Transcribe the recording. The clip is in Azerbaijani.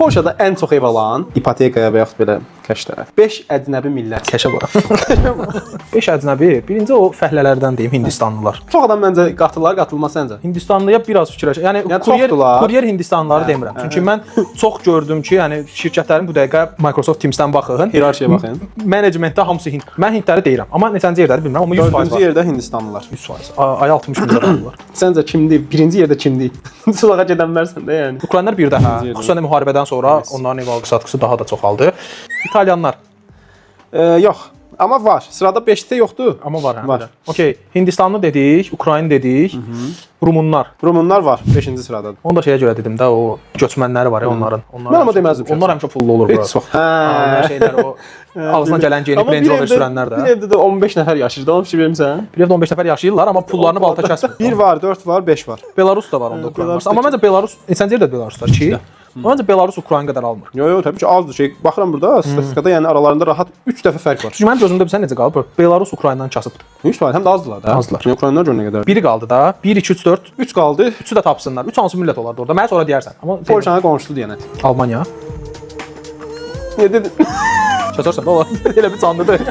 Polşada ən çox ev alan ipotekaya və yaxud belə cash-lərə. 5 əcnəbi millət. Cash-ə bax. 5 əcnəbi. Birinci o fəhlələrdən deyim, Hindistanlılar. Çox adam məncə qatılır, qatılmaz səncə? Hindistanlıya biraz fikirləş. Yəni, Yəni kuryer çoxdular. Kuryer Hindistanlıları demirəm. Çünki mən çox gördüm ki, yəni şirkətlərin bu dəqiqə Microsoft Teams-dən baxın. Hiyerarxiyaya baxın. Menecmentdə hamısı Hind. Mən hindləri deyirəm, amma neçənci yerdədir bilmirəm, amma 100% Dördüncü var. yerdə Hindistanlılar. 100%. Ay 60 milyon adamlar. Səncə kimdir? Birinci yerdə kimdir? Sırağa gedənlərsən də yəni. Ukraynalar bir də hə, yerdə. xüsusən də müharibədən sonra onların ev alqı-satqısı daha da çoxaldı. İtalyanlar Yox. Amma var. Sırada 5-də yoxdur. amma var hə. Var. Okey, Hindistanlı dedik, Ukrayna dedik, Rumunlar. Rumunlar var 5-ci sıradadır. Onu da şeyə görə dedim də, o göçmənləri var ya onların. Onlar Mən amma deməzdim şəxsən. Onlar həmişə pullu olur bura. Heç vaxt. Ha, Hə. onlar şeylər o ağzına gələn geyinib Amma Range bir Rover evdə- sürənlər də. Bir evdə də 15 nəfər yaşayır. Onu fikir vermisən? Bir evdə 15 nəfər yaşayırlar, amma pullarını balta kəsmir. 1 var, 4 var, 5 var. Belarus da var onda Ukrayna. Belarus da Amma məncə Belarus neçənci yerdə Belaruslar? 2. Amma məncə Belarus Ukrayna qədər almır. Yo, yo, təbii ki, azdır şey. Baxıram burada statistikada, yəni aralarında rahat 3 dəfə fərq var. Çünki mənim gözümdə bilsən necə qalıb? Belarus Ukraynadan kasıbdır. 3 var, həm də azdılar da. Azdılar. Yəni Ukraynalar gör nə qədər. Biri qaldı da. 1 2 3 4. 3 qaldı. Üçü də tapsınlar. Üç hansı millət olardı orada? Mənə sonra deyərsən. Amma Polşanın qonşusu deyənə. Almaniya. Niyə dedin? Çatarsan da olar. Elə bir canlıdır.